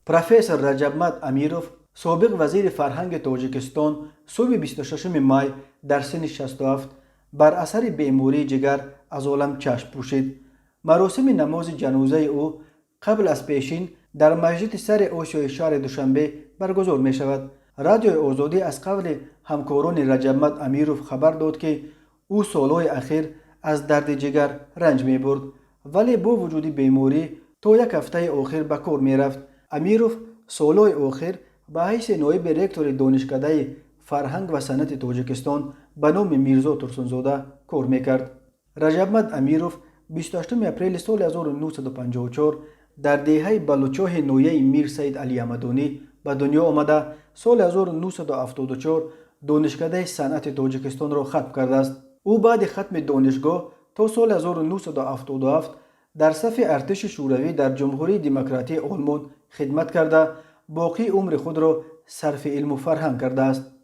Профессор Раҷабмад Амиров, собиқ вазири фарҳанги Тоҷикистон, субҳи 26 май дар синни 67 бар асари бемории ҷигар аз олам чашм пӯшид. Маросими намози ҷанозаи ӯ қабл аз пешин дар масҷиди сари Осиёи шаҳри Душанбе баргузор мешавад. Радиои Озодӣ аз қавли ҳамкорони Раҷабмад Амиров хабар дод, ки ӯ солҳои ахир аз дарди ҷигар ранҷ мебурд, вале бо вуҷуди беморӣ то як ҳафтаи охир ба кор мерафт. Амиров солҳои охир ба ҳайси ноиби ректори Донишкадаи фарҳанг ва санъати Тоҷикистон ба номи Мирзо Турсунзода кор мекард. Раҷабмад Амиров 28 апрели соли 1954 дар деҳаи Балучоҳи ноҳияи Мир Саид Али Ҳамадонӣ ба дунё омада, соли 1974 Донишкадаи санъати Тоҷикистонро хатм кардааст. Ӯ баъди хатми донишгоҳ то соли 1977 дар сафи артиши Шӯравӣ дар Ҷумҳурии Демократии Олмон хидмат карда, боқии умри худро сарфи илму фарҳанг кардааст.